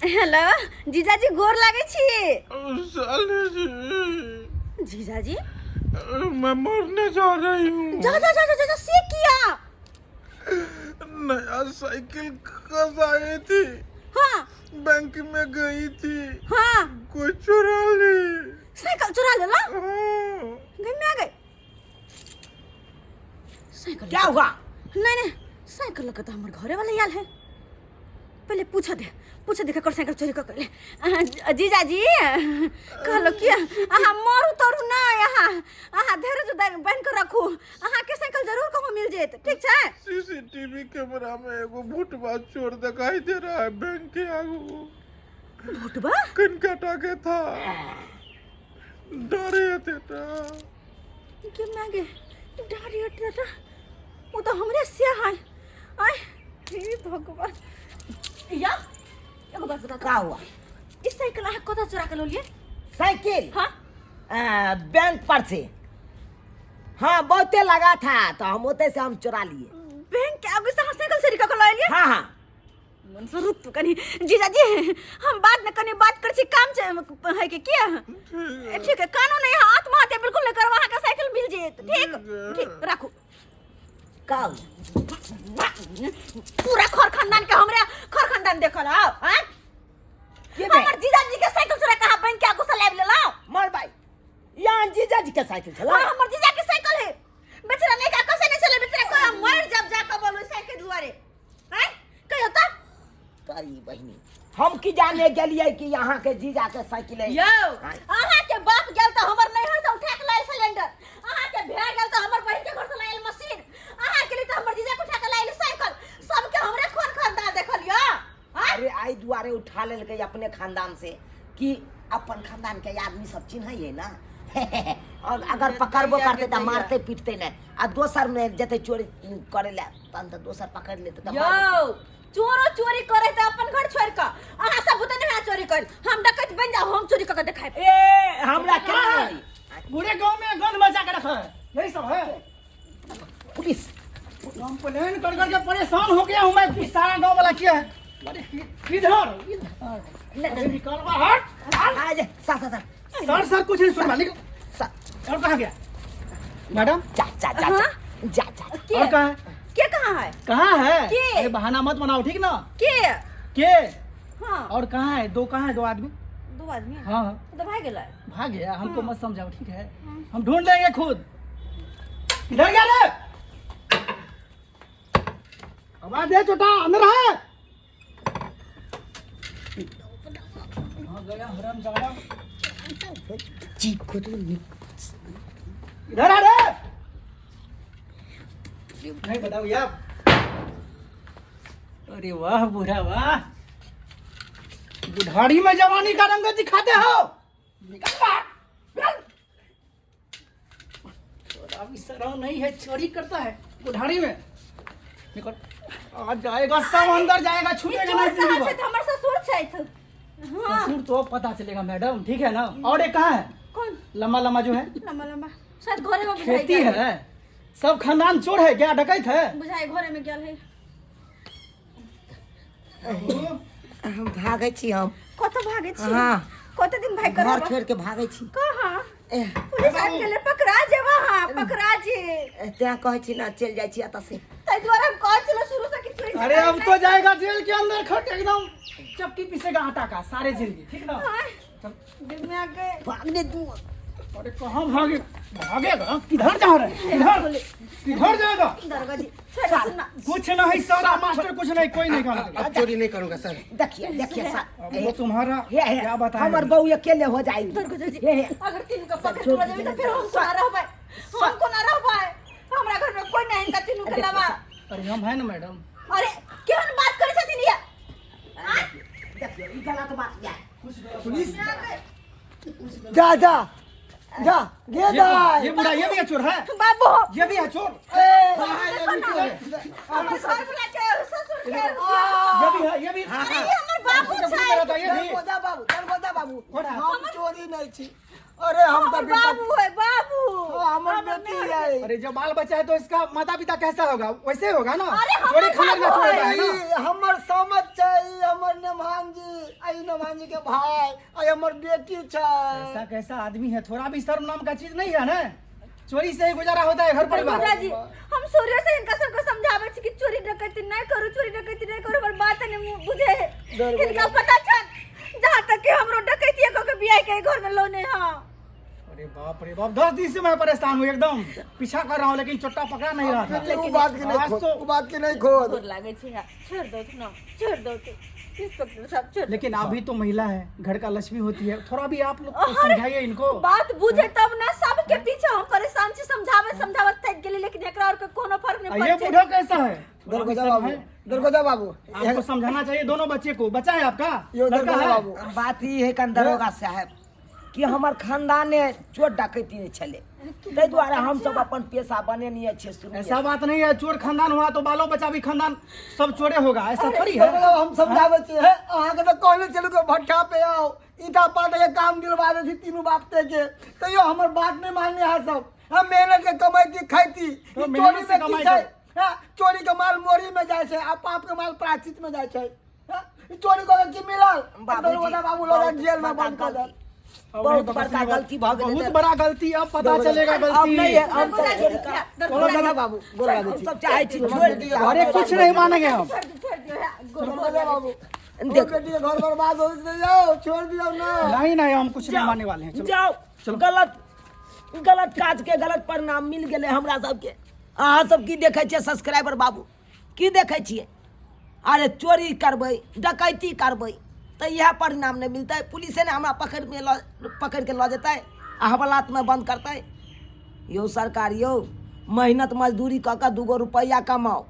Hello जीजाजी, गोर लागै छी। साले जी। जीजाजी, मैं मरने जा रही हूँ। जा जा जा जा जा, से किया? नया साइकिल कसाई थी। हाँ। बैंक में गई थी। हाँ। कोई चुरा ली। साइकिल चुरा लेला? हाँ। गई में आ गई साइकिल। क्या हुआ? नहीं नहीं, साइकिल लगा तो हमारे घरे वाले आयल है। पहले पूछ दे, पूछ दे कर साइकिल चोरी कर ले। जीजाजी, कहलो कि अहाँ मरू तरू ना, अहाँ अहाँ धैर्य बान्हि के रखू, अहाँ के साइकिल जरूर कहूँ मिल जेत, ठीक छै? सीसीटीवी कैमरा में एगो भुटवा चोर दिखाई दे रहा है बैंक के आगू। भुटबा? कनकाटा के था, डरे थे ता। के मागे डारी हटता, वो तो हमरे से है। आय हे भगवान, या एगो बात बता। का हुआ? इस साइकिल अहाँ कतऽ चुरा के लौलिए? साइकिल? हाँ। बैंक पर से। हाँ, बहुते लगा था तो हम ओते से हम चुरा लिए। बैंक के आगू से अहाँ साइकिल चोरी कऽ के लऽ एलियै? हाँ हाँ। मन से रुक तू कनी जीजाजी, हम बाद में कनी बात कर छी, काम छै है के किया। ठीक है, कानून नहीं, आत्महत्या बिल्कुल नहीं करब, अहाँके साइकिल मिल जेत। ठीक ठीक, राखू। का हुआ? पूरा खर खानदान के हमरे खर खानदान देखल आओ। हैं? के बे? हमर जीजाजी के साइकिल चोरा कहाँ बैंक के आगू से लाबि लेलहुँ। मर भाई, यहाँ जीजाजी के साइकिल छला? हाँ, हमर जीजा के साइकिल है। बेचारा नहीं का कैसे नहीं चले, बेचारा कोई मर जब जाके बोलू साइकिल दुआरे हैं, कहियो त। तारी बहिनी, हम की जाने गेलिए कि यहाँ के जीजा के साइकिल है। यौ। हाँ। अहाँ के बाप गेल त हमर नैहर से उठा के लायल सिलेंडर, अहाँ के भैया गेल त हमर बहिन के घर से लायल मशीन, अहाँ के लिए त हमर जीजा के उठा के लायल साइकिल, सबके हमरे खोन खानदान देखल यौ। हाँ? अरे आई दुआरे उठा लेलकै अपने खानदान से कि अपन खानदान के आदमी सब चिन्है है ना, और अगर पकड़बो करते तऽ मारते पीटते नहि, आ दोसर में जेतै चोरी करे लए तहन तऽ दोसर पकड़ लेतै तऽ यौ, चोरो चोरी करे त अपन घर छोड़ के, अहाँ सब बुते नहीं चोरी कर, हम डकैत बन जाओ, हम चोरी क के देखाब। ए, हमरा केना है? नहीं। पूरे गांव में गंद मचा के रखा है, यही सब है। पुलिस कंप्लेन कर करके परेशान हो गया हूँ मैं कि सारा गांव वाला किया है। अरे किधर इधर, अरे निकल बाहर। आ जा सा सा सा। सर सर, कुछ नहीं सुन, निकल। सा। और कहाँ गया मैडम? जा जा जा जा जा जा। के? और कहाँ है? के कहाँ है? कहाँ है? के? अरे बहाना मत बनाओ, ठीक ना? के? के? हाँ। और कहाँ है? दो कहाँ है? दो आदमी। दो आदमी? हाँ हाँ। तो भाग गेलै। भाग गया? हमको मत समझाओ, ठीक है? हम ढूंढ लेंगे खुद। किधर गया रे? आवाज दे छोटा, अंदर है। कहाँ गया हराम जादा? जीप को तो इधर आ रे। नहीं बताओ यार। अरे वाह बूढ़ा वाह, बुढ़ारी में जवानी का रंग दिखाते हो। निकल बाहर, निकल। थोड़ा भी शर्म नहीं है, चोरी करता है बुढ़ारी में। निकल, आज जाएगा सब अंदर जाएगा, छूटेगा चोर नहीं कहाँ पूरी छै? बात। त हमर ससुर छथि। हाँ। ससुर तो पता चलेगा मैडम, ठीक है ना? और एक कहाँ है? कौन? लंबा लंबा जो है। लंबा लंबा शायद घरे में बुझाई खेती गेल। है, सब खानदान चोर है क्या? डकैत है? बुझाई घरे में गेल है। हम भागै छी हम। कत भागै छी? हाँ। कत दिन भाग घर कर छोड़ के भागै छी। कहाँ? एह, पुलिस आबि गेलै, पकड़ा जेबा। हाँ, पकड़ा जे। तें कहै छी ना, चलि जाइ छी एतऽ से। ताहि दुआरे हम कहै छलहुँ शुरू से कि चोरी अरे अब तो जाएगा जेल के अंदर, खट एकदम चक्की पीसेगा आटा का सारे जिंदगी, ठीक ना? हाँ। दिमाग के भागने दू। अरे कहाँ भागे भागेगा? किधर जा रहे हैं? किधर किधर जाएगा? दरोगा जी, छोड़ सुनना। कुछ नहीं सारा मास्टर, कुछ नहीं, कोई नहीं काम। अब चोरी नहीं करूंगा सर। देखिए देखिए सर। अब वो तुम्हारा हे हे। क्या बताएं? हमर बहू अकेले हो जाएगी। दरोगा जी, हे हे। अगर तीनू के पकड़ के जेबी तो फिर हम कोना रहबै, हम कोना रहबै? हमरा घर में कोई नहीं इनका तीनू के अलावा। अरे हम है ना मैडम। अरे केहन बात करै छथिन ये? देखिए, ई गलत बात या। पुलिस, जा जा जा गे ये दाई। ये बुढ़ा, ये भी है चोर है। बाबू। ये भी है चोर। हमर घर वाला के ससुर के ये भी है, ये भी। अरे ई हमर बाबू चोरी छै। करता ये भी। दरगोदा बाबू, दरगोदा बाबू, कौन है? हम चोरी नहीं छी, अरे हम हमर तो विपत बाबू है बाबू। हाँ, हमर बेटी है। अरे जब बाल बच्चा है तो इसका माता पिता कैसा होगा? वैसे ही होगा ना। अरे हमर चोरी खाना ना बाबू छोड़ता है। है ना। ई हमर समझ छै, ई हमर नेमान जी, आई नेमान जी के भाई, आई हमर बेटी छै। ऐसा कैसा आदमी है, थोड़ा भी शर्म नाम का चीज नहीं है ना। चोरी से ही गुजारा होता है घर परिवार। जीजा जी, हम सूर्य से इनका सबके समझाबै छी कि चोरी डकैती नहीं करू, चोरी डकैती नहीं करू, हमर बात नहीं बुझे। इनका पता छन जहाँ तक कि हमरो डकैती कऽ के बियाह के घर में लौने। हाँ। अरे बाप रे बाप, 10 दिन से मैं परेशान हूँ, एकदम पीछा कर रहा हूँ, लेकिन चोट्टा पकड़ा नहीं रहा था। उ बात के नहीं आज खोद, तो उ बात के नहीं खोद। गोर लागै छै यार, छोड़ दो ना, छोड़ दो तू इंस्पेक्टर साहब, छोड़ दो। लेकिन आप भी तो महिला है, घर का लक्ष्मी होती है, थोड़ा भी आप लोग तो अरे, समझाइए इनको। बात बुझे तब ना। सबके पीछे हम परेशान छी, समझावे समझावे थक गेली, लेकिन एकरा और के कोनो फर्क नहीं आ, ये पड़ै छै। बूढ़ा कैसा है? थोड़ा भी दरगोजा शर्म बाबू, है? दरगोजा बाबू, आपको समझाना चाहिए दोनों बच्चे को। बच्चा है आपका? यो लड़का दरगोजा है? बाबू। बात ई है कन दरोगा साहेब कि हमर खानदाने चोर डकैती नहि छलै, ताहि दुआरे हमसब अपन पेशा बनेने छियै शुरू। ऐसा बात नहीं है, चोर खानदान हुआ तो बालो बच्चा भी खानदान सब चोरे होगा, ऐसा थोड़ी है। दरगोजा बाबू, हम समझाबै छियै। हे, अहाँके तऽ कहने छलहुँ कि भट्ठा पे आउ, ईटा पाटे के काम दिलवा दै छी तीनू बाप ते के, तैयो हमर बात नहि मानने अहाँ सब। हम मेहनत के कमैती खैती। तो ई मेहनत चोरी से में की कमाइ छै? करू। हाँ, चोरी के माल मोरी में जाइ छै आ पाप के माल प्रायश्चित में जाइ छै। हाँ, ई चोरी कऽ के की मिलल? बाबूजी, दरोगा बाबू लऽ बहुत जेल में बड़का बंद कऽ देल। गलती, बहुत बड़का गलती भऽ गेलै। बहुत बड़ा गलती, अब पता चलेगा अब गलती। नहीं है, हम सब चोरी कर दरगोजा बाबू, गोर लागै हम छी। सब चाहै छी छोड़ि दिअ। अरे कुछ नहीं मानेंगे हम। छोड़ दो, छोड़ दियो यार, गोर दरगोजा बाबू, देखो। बेटी के घर बर्बाद हो जेतै, यौ छोड़ दियौ ना। नहीं नहीं, हम कुछ नहीं मानने वाले हैं, चलो। जाओ। गलत गलत काज के गलत परिणाम मिल गेलै हमरा सबके। अहाँ सब की देखै छियै सब्सक्राइबर बाबू, की देखै छियै? अरे चोरी करबै, डकैती करबै तऽ इएह परिणाम नहि मिलतै। पुलिसे ने हमरा पकड़िमे लऽ पकड़ि के लऽ जेतै आ हवालातमे बन्द करतै। यौ सरकार, यौ, मेहनत मजदूरी कऽ कऽ दूगो रुपैआ कमाउ,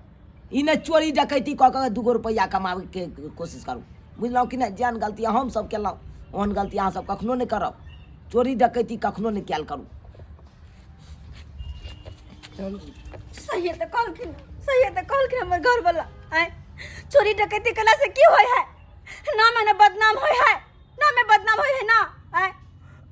ई नहि चोरी डकैती कऽ कऽ दूगो रुपैआ कमाबैके कोशिश करू। बुझलहुँ कि नहि? जेहन गलती हमसभ केलहुँ, ओहन गलती अहाँसभ कखनो नहि करब। चोरी डकैती कखनो नहि कयल करू। सही तऽ कहलखिन, सही तऽ कहलखिन हमर घर वाला। आय, चोरी डकैती कला से की होय है? नाम ने बदनाम होय है, नामे बदनाम होय है ना। आय।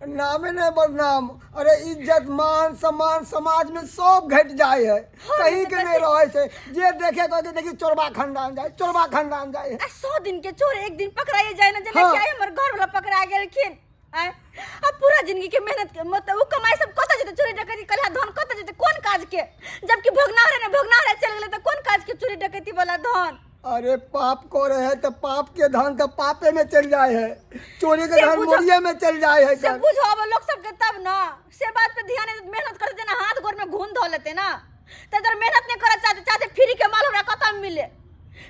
नामे नहीं बदनाम, अरे इज्जत मान सम्मान समाज में सब घट जाए है। कहीं के नहीं रहे छै, जे देखे कहे कि देखी चोरबा खानदान जाए, चोरबा खानदान जाए है। आ 100 दिन के चोर एक दिन पकड़ाइए जाए ना, जेना कि आइ हमर घर वाला पकड़ा गेलखिन। आय, आ पूरा जिंदगी के मेहनत के मतलब उ कमाई सब कतऽ जेतै? चोरी डकैती कलहा धन कतऽ जेतै? कोन काज के? जबकि भोगना रहे ने, भोगना रहे चल गेलै तऽ कोन काज के चोरी डकैती वाला धन? अरे पाप करे है तो पाप के धन तो पापे में चल जाए है, चोरी के से धन मोरिये में चल जाए है। से सर। बुझो अब लोग सबके तब ना, से बात पे ध्यान नहीं, मेहनत करते जेना हाथ गोर में घून धो लेते ना, त इधर मेहनत नहीं करऽ चाहते, चाहते फ्री के माल हमरा कतऽ मिले,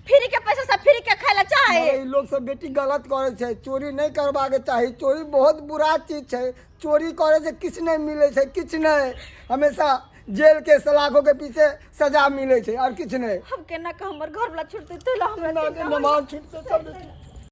फ्री के पैसा सब फ्री के खाय ला चाहे। मगर ई लोग सब बेटी गलत करे छै, चोरी नहीं करबाक चाही, चोरी बहुत बुरा चीज छै। चोरी करे से किछु नहीं मिले छै, किछु नहीं, हमेशा जेल के सलाखों के पीछे सजा मिले छै और किछु नहीं। हम केना के हमर घर वाला छुटते तो हमरा ना के चिंता होइए। नमाज छूटते सब।